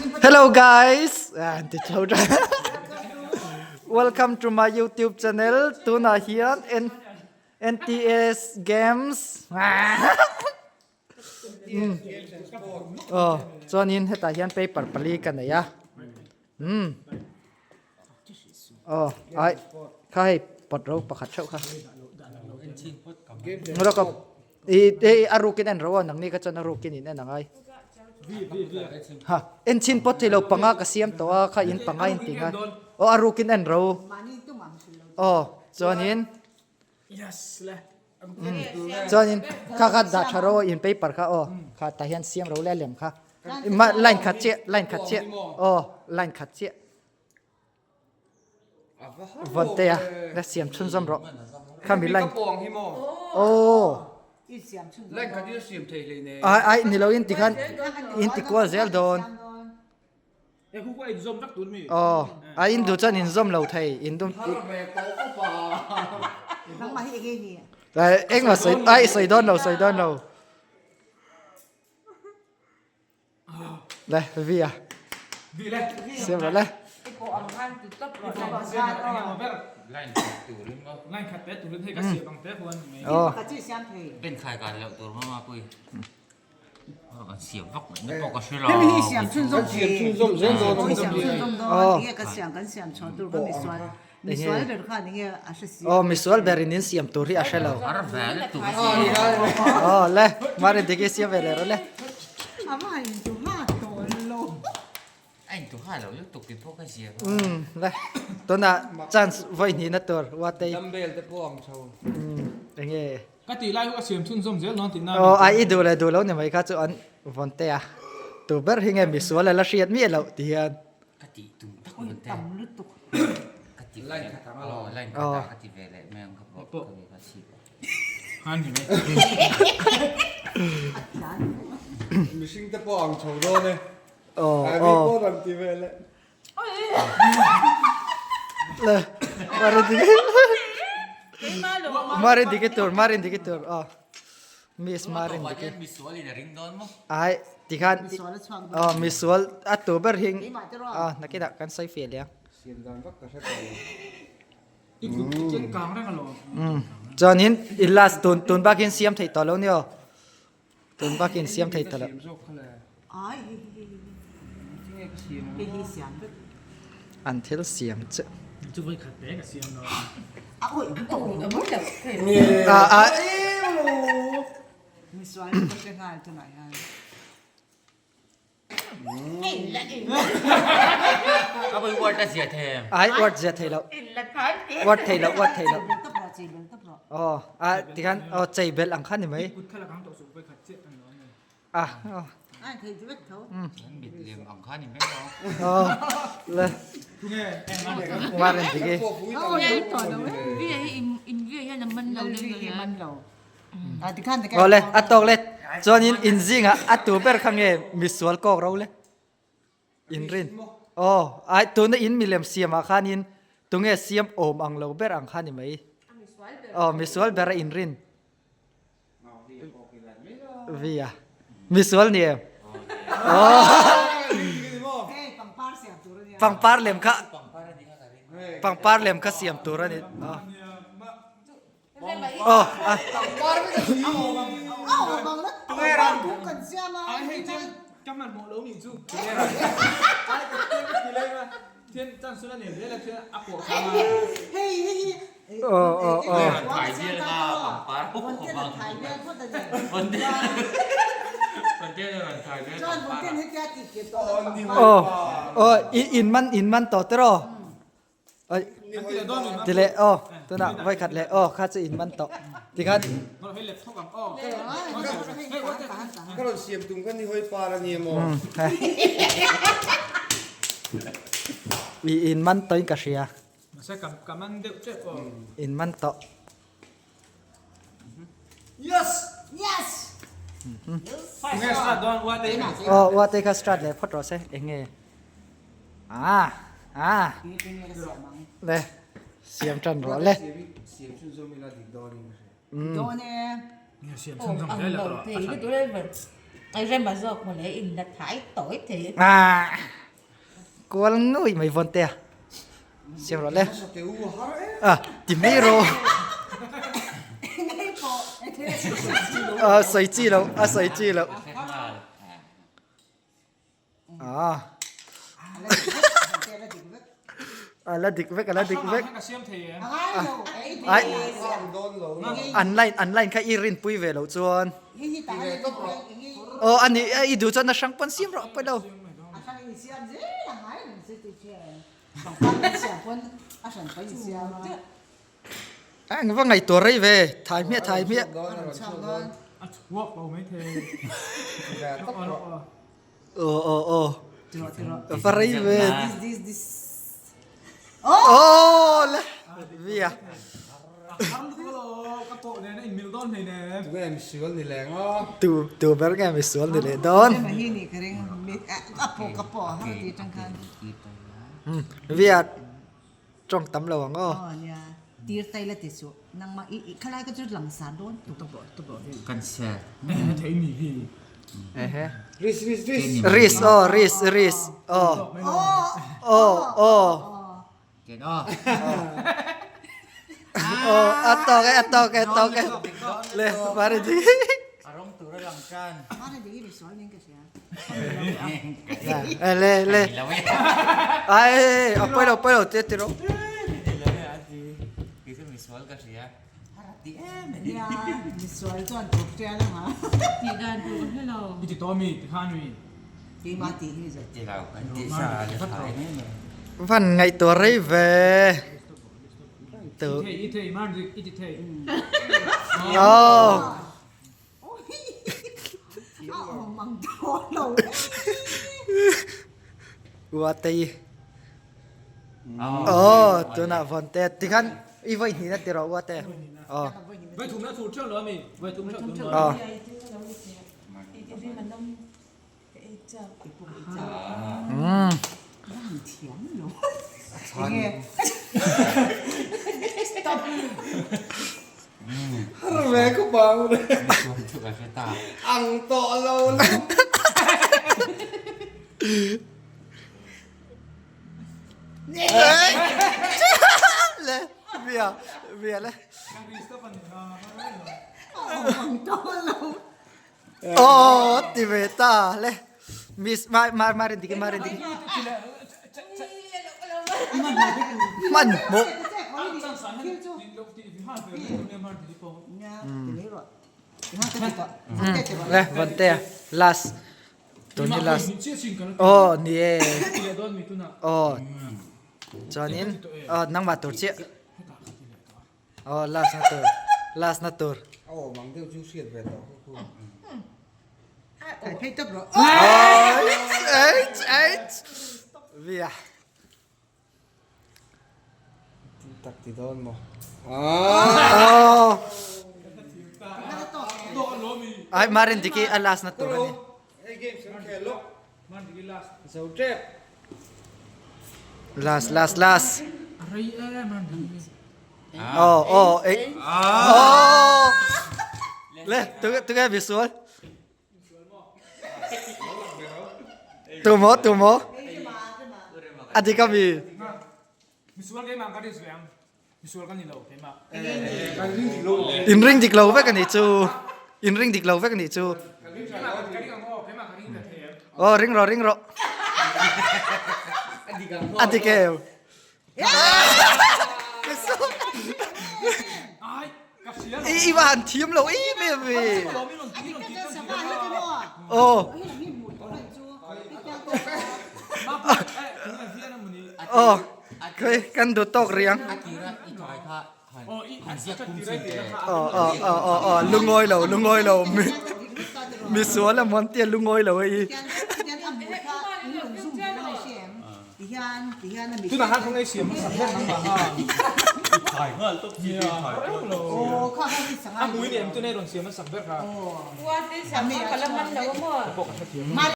Hello guys! An ti chho tan. Welcome to my YouTube channel. Tunah hian NTS Games. Aw chuanin hetah hian paper pali ka nei a umm aw ai kha hei pot ro pakhat theuh kha ih hei a rukin en ro a nangni kha chuan a rukin in en ang ai ha en chhin pawt theilo panga ka siam tawh a kha in panga in tih ngai aw a rukin en ro aw chuanin. Chuanin kha kha dah tha ro in paper kha aw kha tah hian siam ro le lem kha line khat chiah line khat chiah aw line khat chiah vawn te a la siam chhunzawm rawh khami line aw ai ai ni lo in tikhan in ti kual zel dawn. Aw, a in duh chuan inzawm lo thei, in dum Engmah sawi, ai sawi dawn lo, sawi dawn lo. Le, vi a. Siam rawh le. Aw. Hemi hi siam chhunzawm thei siam chhunzawm dawn enge ka siam kan siam chhuah tur kha misual misual ber khan enge a hre si aw misual ber in in siam tur hi a hre lo aw le mari diki siam ve leh rawh le a va han intu ha tawh lo a intu ha lo lutuk tih pawh ka zia um le tunah chance vawi hnihna tur Watei dumbbell te pawh ang chho um enge Ka tih lai chu ka siam chhunzawm zel dawn tih na Aw a i duh leh duh lo ni mai kha chu an vawn te a, tu ber hi nge misual a la hriat miah loh ti hian. Ka tih tum tak vawn te. Tam lutuk. Ka ti ve aw line khat ah ka ti ve leh mai ang ka pawh ka ka chhip a. Han ni mai. Mihring te pawh ang chho dawn e. Aw Ai aw. mi pawh rawn ti ve leh. Le mari diki mari diki tur mari diki tur aw miss mari diki misual in a ring dawn maw ai tikhan aw misual a tu ber hi aw nakinah kan sawi fiah leh ang siam dan vak ka hre tawh lo chuanin i last tun tun bakin siam theih tawh lo ni aw Tun bak in siam thei ta lo. An thil siam chu. Ai word zia thei lo. Word thei lo, word thei lo. Aw, a tikhan aw chei belh ang kha ni mai. A, aw. Aw, le. Warren diki. Aw le, a tawk le. Chuanin in zingah a tu ber kha nge misual kawk ro le. Inrin. Aw, ai tuna in milem siamah khanin tunge siam awm ang lo ber ang kha ni mai. Aw, misual ber a inrin. Vi a. Misual ni em? Aw. Pangpar lem kha pangpar lem kha siam tur a ni. Aw. Aw a. Aw aw aw. Aw aw in man in man tawh tiraw. Oi ti leh aw tunah vawi khat leh aw kha chu in man tawh tikhan Ka rawn siam tum kha ni hawi par a ni emaw? I in man tawh in ka hria. In man tawh. Yes! Yes! Aw uate kha start leh phawt rawh se eng nge ah ah le siam tan rawh le ah. Kual ngawih mai vawn te a. Siam rawh le. A ti mai rawh. A sawi chi loh, a sawi chi loh. A. A la dik vek, a la dik vek. Ai. An line, an line kha i rin pui ve loh chuan. Aw ani, i duh chuan a hrang pawn siam rawh pawi lo. Eng va ngaihtuah rei ve, thai hmiah thai hmiah. Aw aw aw, va rei ve. Aw le, via. Tu tu ber nge misual ni leh dawn. Via tawng tam lo ang aw. Risk aw risk risk aw aw aw. Aw a tawk e a tawk e a tawk e le mari di. Le le ai a pawi lo pawi lo tia tiro. Van ngaihtuah rei ve. Tu. Oh. Uatei. Oh, tunah vawn te. Tikhan i voi hnih na ti rawh uate. Oh. Vai thum na thur theuh lo ami. Vai thum theuh tun lo. Oh. Mm. Har ve ka bang re. Ang tawh lo lo. Le, via, via le. Aw ti ve ta le miss mar mar marin diki marin diki hman hmuh le vante last tuni last aw ni e aw chuanin aw nangmah tur chiah Aw last na tur last na tur. A awm ang deuh chu hriat ve tawh kha khu. Thai phei tawp rawh. Eight eight via. Tak ti dawn maw. Oh. Ai marin diki a last na tur ani. Hei games kan khel lawk. Zo tep. Last last last. Oh oh eh. Oh. Le tu tu nghe visual. Tu mo tu mo. Adika mi. Misual keimah ka ris ve ang. Misual kan ni lo keimah. In ring dik lo vek ani chu. In ring dik lo vek ani chu. Oh ring ro ring ro. A dik em. I va han thiam lo em em ve. Oh. Oh. Kai kan duh tawk rih ang. Aw aw aw aw aw lungawi lo lungawi lo mi misual a mawn tia lungawi lo hei.